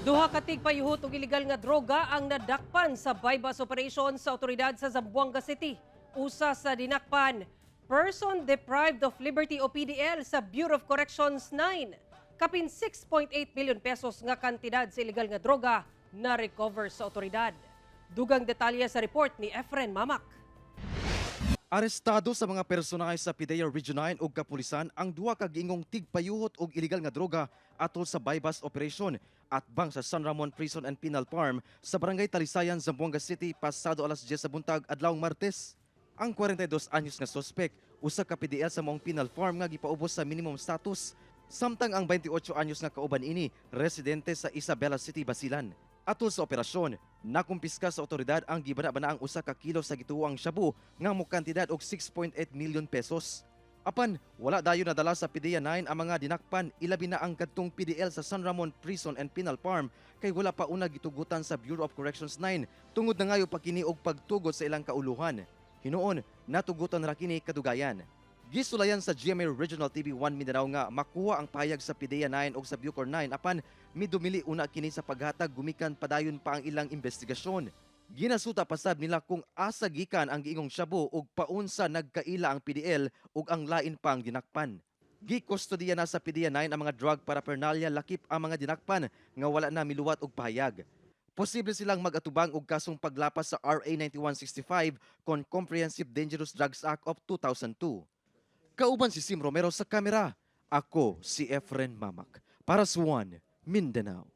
Duha ka tigpayuhot og ilegal nga droga ang nadakpan sa buy-bust operation sa otoridad sa Zamboanga City. Usa sa dinakpan, person deprived of liberty o PDL sa Bureau of Corrections 9. Kapin 6.8 million pesos nga kantidad sa ilegal nga droga na recover sa otoridad. Dugang detalye sa report ni Efren Mamak. Arestado sa mga personahe sa PDEA Region 9 ug kapulisan ang duha ka giingong tigpayuhot og illegal nga droga atol sa buy-bust operation atbang sa San Ramon Prison and Penal Farm sa Barangay Talisayan, Zamboanga City pasado alas 10 sa buntag adlawng Martes. Ang 42 anyos nga suspek, usa ka PDL sa maong penal farm nga gipaubos sa minimum status, samtang ang 28 anyos nga kauban ini, residente sa Isabela City, Basilan. Atol sa operasyon, nakumpiska sa otoridad ang gibana-banaang 1 ka kilo sa gituoang shabu nga mokantidad og 6.8 million pesos. Apan wala dayon nadala sa PDEA 9 ang mga dinakpan, ilabi na ang kadtong PDL sa San Ramon Prison and Penal Farm, kay wala pa una gitugutan sa Bureau of Corrections 9 tungod nangayo pa kini og pagtugot sa ilang kauluhan. Hinuon, natugutan ra kini kadugayan. Gisulayan sa GMA Regional TV 1 Mindanao nga makuha ang payag sa PDEA 9 o sa Bucor 9, apan midumili una kini sa paghatag gumikan padayon pa ang ilang investigasyon. Ginasuta pasab nila kung asa gikan ang giingong shabu ug paunsa nagkaila ang PDL ug ang lain pang dinakpan. Gikustodiya na sa PDEA 9 ang mga drug paraphernalia lakip ang mga dinakpan nga wala na miluwat og pahayag. Posible silang mag-atubang og kasong paglapas sa RA 9165 kon Comprehensive Dangerous Drugs Act of 2002. Kauban si Sim Romero sa kamera. Ako si Efren Mamak para sa One Mindanao.